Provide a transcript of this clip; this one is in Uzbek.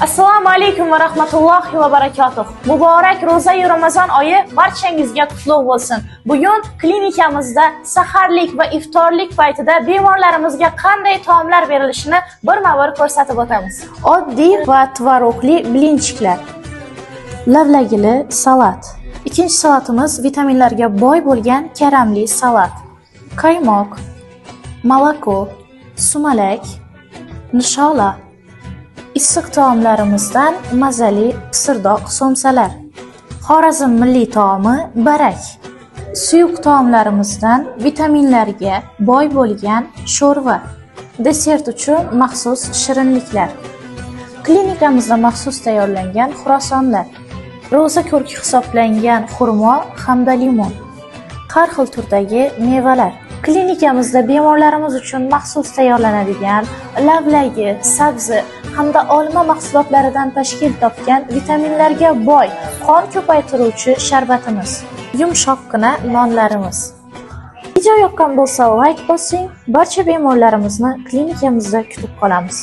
Assalomu alaykum va rahmatullohi va barakatuh. Muborak ro'za-yu Ramazon oyi barchangizga qutlug' bo'lsin. Bugun klinikamizda saharlik va iftorlik paytida bemorlarimizga qanday taomlar berilishini birma-bir ko'rsatib o'tamiz. Oddiy va tvorogli блинчик lar. Lavlagili salat. Ikkinchi salatimiz vitaminlarga boy bo'lgan karamli salat. Qaymoq, молоко, sumalak, nishola. Issiq taomlarimizdan mazali pisirdoq somsalar. Xorazm milliy taomi barak. Suyuq taomlarimizdan vitaminlarga boy bo'lgan sho'rva. Desert uchun maxsus shirinliklar. Klinikamizda maxsus tayyorlangan xurosonlar. Ro'za ko'rki hisoblangan xurmo hamda limon. Har xil turdagi mevalar. Klinikamizda bemorlarimiz uchun maxsus tayyorlanadigan lavlagi, sabzi hamda olma mahsulotlaridan tashkil topgan vitaminlarga boy qon ko'paytiruvchi sharbatimiz. Yumshoqqina nonlarimiz. Video yoqqan bo'lsa, layk bosing. Barcha bemorlarimizni klinikamizda kutib qolamiz.